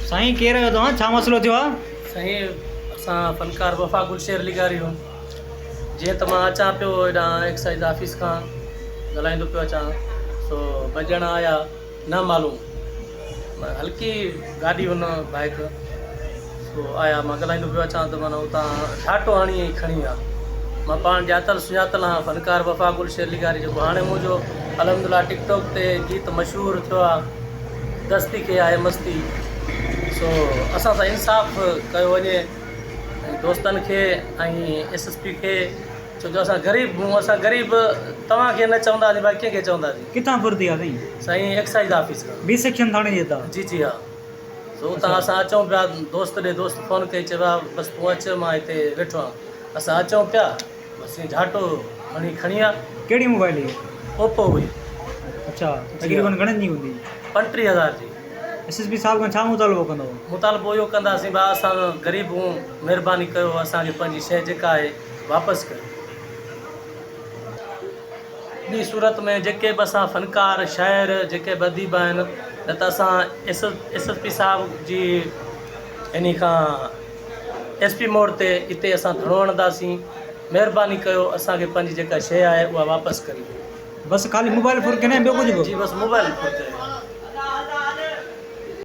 سائين ڪير آهيو توهان ڇا مسئلو ٿيو آهي؟ سائين اسان فنڪار وفا گلشير لغاري هون جيئن ته مان اچان پيو هيڏانهن ايڪسائيز آفيس کان ڳالهائيندو پيو اچان سو ٻه ڄڻا آيا نه معلوم هلڪي گاڏي هن بائيڪ سو آيا مان ڳالهائيندو پيو اچان ته معنيٰ اتان ڍاٽو هڻي ۽ کڻي ويا مان پاڻ ڄاتل سڃاتل آهيان فنڪار وفا گل شير لغاري جيڪو هاڻي منهنجو الحمدلله ٽڪ ٽاڪ تي گيت مشهور ٿيو آهي دستي کي آهي مستي سو اسان سان انصاف ڪيو وڃي ۽ دوستن کي ۽ ايس ايس پي کي ڇو جو اسان غريب هون اسان غريب توهان کي نه چونداسين باقي ڪنهن کي چونداسين. ڪٿان ڦرتي آ سائين؟ سائين ايڪسائيز آفيس کان. بي سيڪشن ٿاڻي جي اتان. جي جي ها سو اتان اسان اچون پيا دوست ڏي دوست فون ڪئي چي ڀاء بس تون اچ مان هتي ويٺو آهيان اسان اچون پيا بس ائين جهاٽو هڻي کڻي آ. ڪهڙي موبائل هئي؟ اوپو هئي. اڇا تقريبن گهڻن جي هوندي؟ 35 هزار جي. ايس ايس پي صاحب کان ڇا مطالبو ڪندؤ؟ مطالبو اهو ڪنداسين ڀاء اسان غريب هون مهرباني ڪيو اسان کي پنهنجي شيء جيڪا آهي واپس ڪيو. ٻي صورت ۾ جيڪي به اسان فنڪار، شاعر، جيڪي به اديب آهن نه ته اسان ايس ايس پي صاحب جي انهي کان ايس پي موڙ تي اتي اسان ڌرڻو هڻنداسين مهرباني ڪيو اسان کي پنهنجي جيڪا شيء آهي اها واپس ڪري ڏيو. بس خالي موبائل ڦر ڪنهن ٻيو ڪجهه به؟ جي بس موبائل ڦر ڪيو.